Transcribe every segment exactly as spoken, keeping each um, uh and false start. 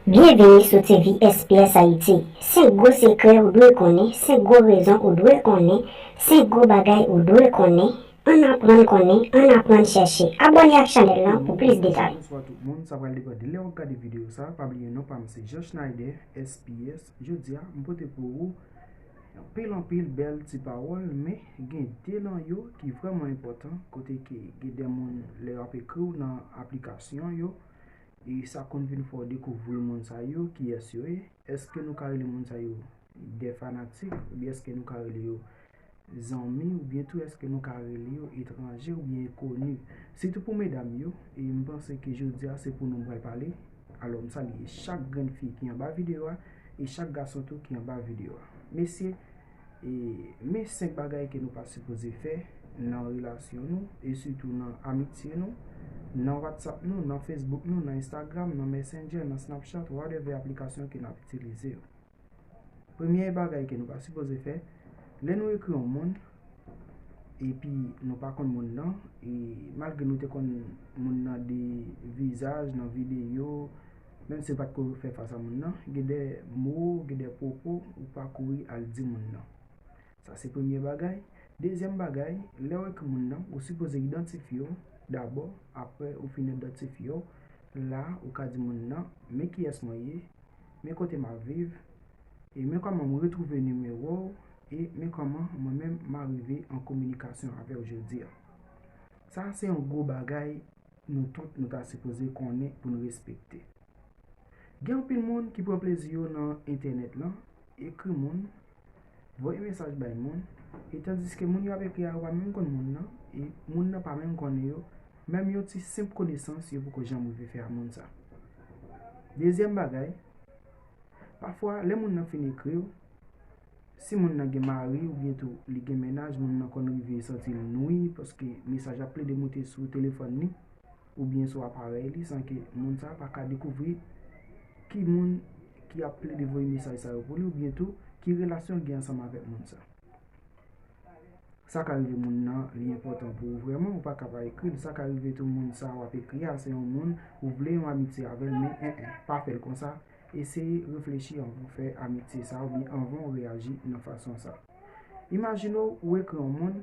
Byenvini sou T V S P S Haiti. Senk gwo sekrè ou dwe konnen, senk gwo rezon ou dwe konnen, senk gwo bagay ou dwe konnen. Ann aprann konnen, ann aprann chèche. Abòne ak chanèl lan pou plis detay. Bonswa tout moun, sa pral depann de lè w ap gade videyo sa. Pa bliye non pa m se Jean Schneider, S P S. Jodi a, m pote pou ou anpil anpil bèl ti pawòl, men gen de nan yo ki vrèman enpòtan, kote ke gen de moun lè y ap ekri w nan aplikasyon yo, e sa konn vin fè w dekouvri moun sa yo, kiyès yo ye. Èske nou ka rele moun sa yo de fanatik, oubyen èske nou ka rele yo zanmi, oubyen tou èske nou ka rele yo etranje oubyen enkoni? Sitou pou medam yo, e m panse ke jodi a se pou nou m pral pale. Alò, m salye chak grenn fi ki anba videyo a, e chak gason tou ki anba videyo a. Mesye, e men senk bagay ke nou pa sipoze fè nan relasyon nou, e sitou nan amitye nou, nan WhatsApp nou, nan Facebook nou, nan Instagram, nan Messenger, nan Snapchat, whatever aplikasyon ke n ap itilize yo. Premye bagay ke nou pa sipoze fè, lè nou ekri yon moun, epi nou pa konn moun nan, e malgre nou te konn moun nan de vizaj, nan videyo, menm si w pa t ko fè fas a moun nan, gen de mo, gen de pwopo, ou pa kouri al di moun nan. Sa se premye bagay. Dezyèm bagay, lè w ekri moun nan, ou sipoze idantifye w dabò, apre ou fin idantifye w, la ou ka di moun nan, men kiyès mwen ye, men kote m ap viv, e men kòman m retwouve nimewo w, e men kòman mwen menm m arive an kominikasyon avè w jodi a. Sa se yon gwo bagay nou tout nou ta sipoze konnen pou n respekte. Gen anpil moun ki pran plezi yo nan entènèt lan, ekri moun, voye mesaj bay moun, e tandiske moun yo ap ekri a yo pa menm konn moun nan, e moun nan pa menm konnen yo, menm yon ti senp konesans yo poko janm rive fè a moun sa. Dezyèm bagay, pafwa lè moun nan fin ekri w, si moun nan gen mari oubyen tou li gen mennaj, moun nan konn rive santi l nwi paske mesaj ap plede moute sou telefòn li oubyen sou aparèy li san ke moun sa a pa ka dekouvri ki moun ki ap plede voye mesaj sa yo pou li oubyen tou ki relasyon l gen ansanm avèk moun sa. Sa ka rive moun nan, li enpòtan pou ou vrèman, ou pa ka pa ekri l. Sa ka rive tou moun sa w ap ekri a, se yon moun ou vle yon amitye avè l, men en en, pa fè l konsa. Eseye reflechi anvan w fè amitye sa oubyen anvan w reyaji nan fason sa. Imajine w, ou ekri yon moun,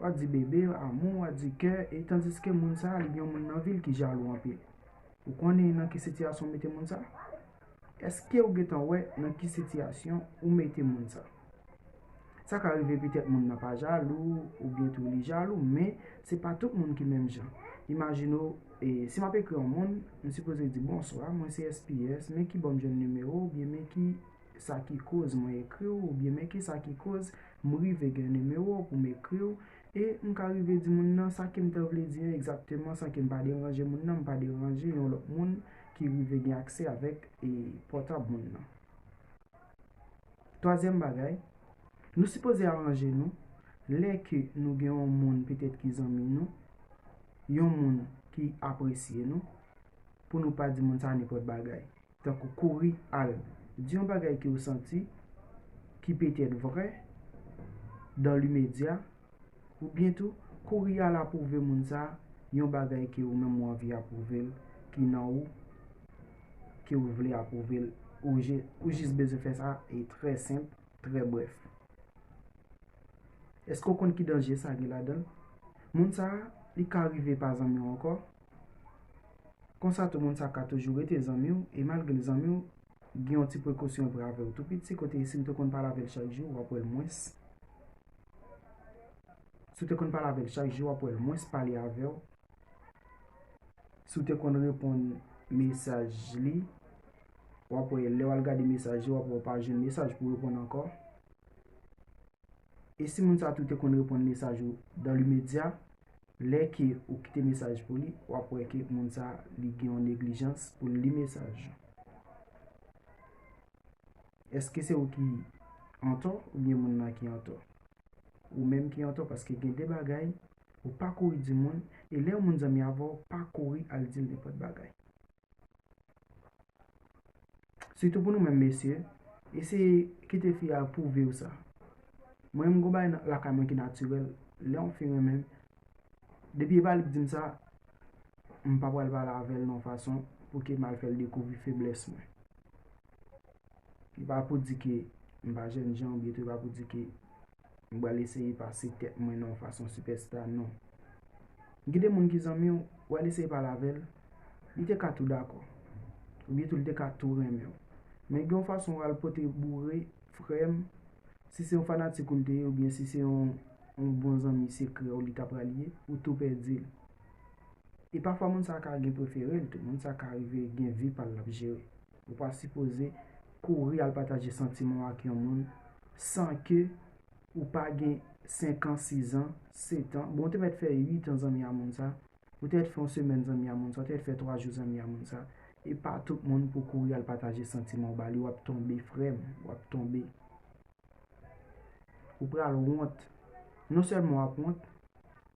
w ap di bebe, amour, w ap di cœur, e tandiske moun sa a, li gen yon moun nan vi l ki jalou anpil. Ou konnen nan ki sitiyasyon w mete moun sa? Èske ou gentan wè nan ki sitiyasyon ou mete moun sa? Sa ka rive petèt moun nan pa jalou, oubyen tou li jalou, men se pa tout moun ki menm jan. Imajine w, e, si m ap ekri yon moun, m sipoze di, "Bonswa, mwen se S P S, men ki bò m jwenn nimewo w, oubyen men ki sa ki koz mwen ekri w, oubyen men ki sa ki koz m rive gen nimewo w pou m ekri w." E m ka rive di moun nan sa ke m te vle di an egzakteman san ke m pa deranje moun nan, m pa deranje yon lòt moun ki rive gen aksè avèk, e, pòtab moun nan. Twazyèm bagay, nou sipoze aranje nou lè ke nou gen yon moun petèt ki zanmi nou, yon moun ki apresye nou, pou nou pa di moun sa nenpòt bagay. Tankou kouri al di yon bagay ke w santi ki petèt vrè dan limedya, oubyen tou kouri al apwouve moun sa yon bagay ke ou menm ou anvi apwouve l, ki nan ou, ke ou vle apwouve l, ou je, ou jis bezwen fè sa e trè senp, trè brèf. Èske w konn ki danje sa gen ladan l? Moun sa a, li ka rive pa zanmi w ankò. Konsa tou moun sa ka toujou rete zanmi w, e malgre l zanmi w, gen yon ti prekosyon l pran avè w tou piti, kote si l te konn pale avè l chak jou, w ap wè l mwens. Si w te konn pale avè l chak jou, w ap wè l mwens pale avè w. Si w te konn reponn mesaj li, w ap wè lè w al gade mesaj li, w ap wè w pa jwenn mesaj pou w reponn ankò. E si moun sa tou te konn reponn mesaj ou dan limedya, lè ke ou kite mesaj pou li, w ap wè ke moun sa li gen yon neglijans pou l li mesaj ou. Èske se ou ki antò oubyen moun nan ki antò? Ou menm ki antò, paske gen de bagay ou pa kouri di moun, e lè yon moun zanmi avè w, pa kouri al di l nenpòt bagay. Sitou pou nou menm mesye, eseye kite fi a pwouve w sa. Mwen menm gon bagay nan, lakay mwen ki natirèl, lè yon fi renmen m, depi e pa li k di m sa, m pa pral pale avè l nan yon fason pou ke m al fè l dekouvri feblès mwen. E pa pou di ke m pa jènjan, oubyen tou e pa pou di ke m pral eseye pase tèt mwen nan yon fason sipèsta, non. Gen de moun ki zanmi w, w al eseye pale avè l, li te ka tou dakò. Oubyen tou li te ka tou renmen w. Men gen yon fason w al pote boure, frè m, si se yon fanatik ou l te ye, oubyen si se yon, yon bon zanmi sekrè w li ta pral ye, ou tou pèdi l. E pafwa moun sa ka gen prefere l tou, moun sa ka rive gen vi pa l l ap jere. Ou pa sipoze kouri al pataje santiman w ak yon moun san ke ou pa gen senk an, sis an, sèt an. Bon, ou te mèt fè uit an zanmi a moun sa, ou te mèt fè yon semèn zanmi a moun sa, ou te mèt fè twa jou zanmi a moun sa. E pa tout moun pou kouri al pataje santiman w ba li, w ap tonbe, frè m, w ap tonbe. Ou pral wont. Non sèlman w ap wont,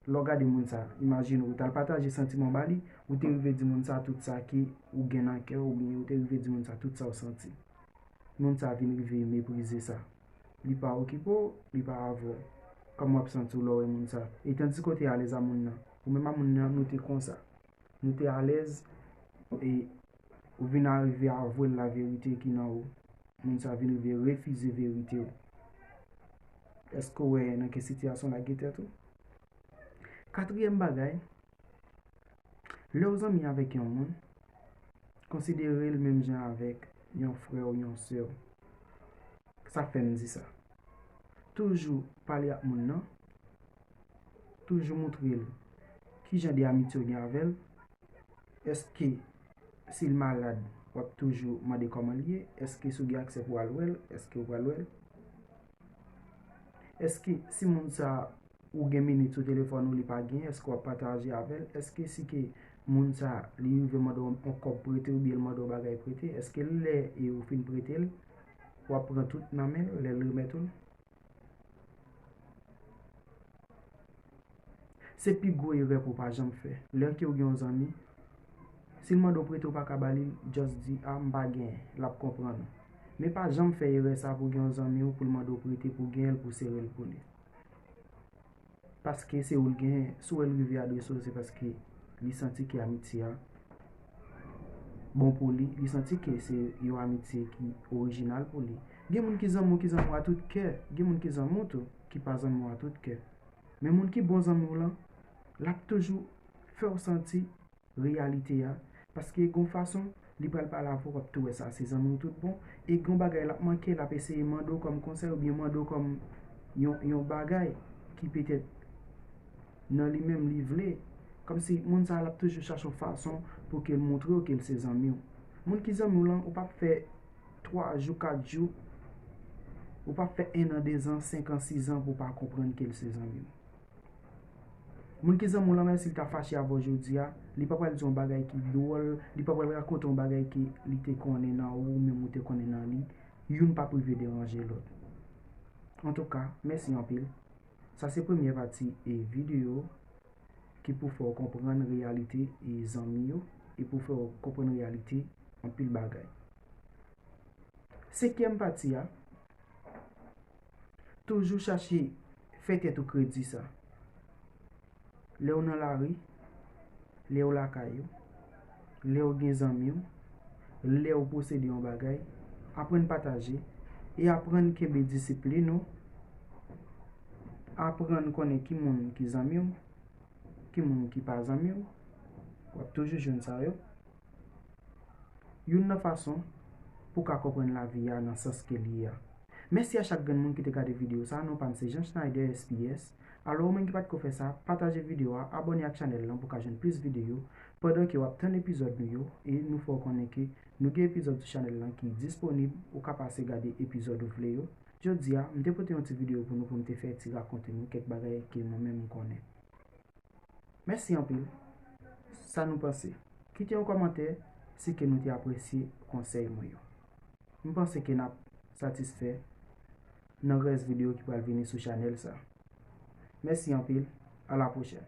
lè w gade moun sa, imajine w t al pataje santiman w ba li, ou te rive di moun sa tout sa ke ou gen nan kè w, oubyen ou te rive di moun sa tout sa w santi. Moun sa vin rive meprize sa. Li pa okipe w, li pa avè w. Kòman w ap santi w lè w wè moun sa? E tandis ke w te alèz a moun nan, ou menm a moun nan, nou te konsa. Nou te alèz, e ou vin arive avwe l laverite ki nan ou. Moun sa vin rive refize verite w. Èske w wè nan ki sitiyasyon w lage tèt ou? Katriyèm bagay, lè w zanmi avèk yon moun, konsidere l menm jan avèk yon frè w, yon sè w. Sa k fè m di sa? Toujou pale ak moun nan, toujou montre l ki jan de amitye w gen avè l. Èske si l malad, w ap toujou mande kòman l ye? Èske si w gen aksè pou w al wè l, èske w pral wè l? Èske si moun sa ou gen minit sou telefòn ou li pa gen, èske w ap pataje avè l? Èske si ke moun sa li rive mande w yon kòb prete oubyen l mande w bagay prete, èske lè e ou fin prete l, w ap pran tout nan men l lè l remèt ou l? Se pi gwo erè pou w pa janm fè. Lè ke w gen yon zanmi, si l mande w prete w pa ka ba li, just di, "A, m pa genyen," l ap konprann ou. Men pa janm fè erè sa pou w gen yon zanmi w pou l mande w prete pou w genyen l pou w sere l pou li. Paske se ou l genyen, si w wè l rive adrese w, se paske li santi ke amitye a bon pou li, li santi ke se yon amitye ki orijinal pou li. Gen moun ki zanmi w, ki zanmi w a tout kè, gen moun ki zanmi w tou, ki pa zanmi w a tout kè. Men moun ki bon zanmi w lan, l ap toujou fè w santi reyalite a, paske gon fason li pral pale avè w, w ap tou wè sa se zanmi w tout bon, e gon bagay l ap manke, l ap eseye mande w kòm konsèy oubyen mande w kòm yon, yon bagay ki petèt nan li menm li vle. Kòmsi moun sa l ap toujou chache yon fason pou ke l montre w ke l se zanmi w. Moun ki zanmi w lan, ou p ap fè twa jou, kat jou, ou p ap fè en an, de zan, senk an, sis an pou w pa konprann ke l se zanmi w. Moun ki zanmi w lan, menm si l ta fache avè w jodi a, li pa pral di w yon bagay ki dwòl, li pa pral rakonte w yon bagay ke li te konnen nan ou, ou menm ou te konnen nan li. Youn p ap rive deranje lòt. Antouka, mèsi anpil. Sa se premyè pati e videyo ki pou fè w konprann reyalite e zanmi yo e pou fè w konprann reyalite anpil bagay. Senkyèm pati a, toujou chache fè tèt ou kredi sa. Lè w nan lari, lè w lakay ou, lè w gen zanmi w, lè w posede yon bagay, aprann pataje e aprann kenbe disiplin ou, aprann konnen ki moun ki zanmi w, ki moun ki pa zanmi w, w ap toujou jwenn sa yo. Youn nan fason pou w ka konprann lavi a nan sans ke l ye a. Mèsi a chak grenn moun ki te gade videyo sa, non pa m se Jean Schneider S P S. Alò, ou menm ki pa t ko fè sa, pataje videyo a, abòne ak chanèl lan pou w ka jwenn plis videyo. Pandan ke w ap tann epizòd nou yo, e nou fè w konnen ke nou gen epizòd sou chanèl lan ki disponib, ou ka pase gade epizòd ou vle yo. Jodi a, m te pote yon ti videyo pou nou, pou m te fè ti rakonte nou kèk bagay ke mwen menm m konnen. Mèsi anpil. Sa nou panse? Kite yon kòmantè si ke nou te apresye konsèy mwen yo. M panse ke n ap satisfè nan rès videyo ki pral vini sou chanèl sa. Mèsi anpil. A la pwochèn.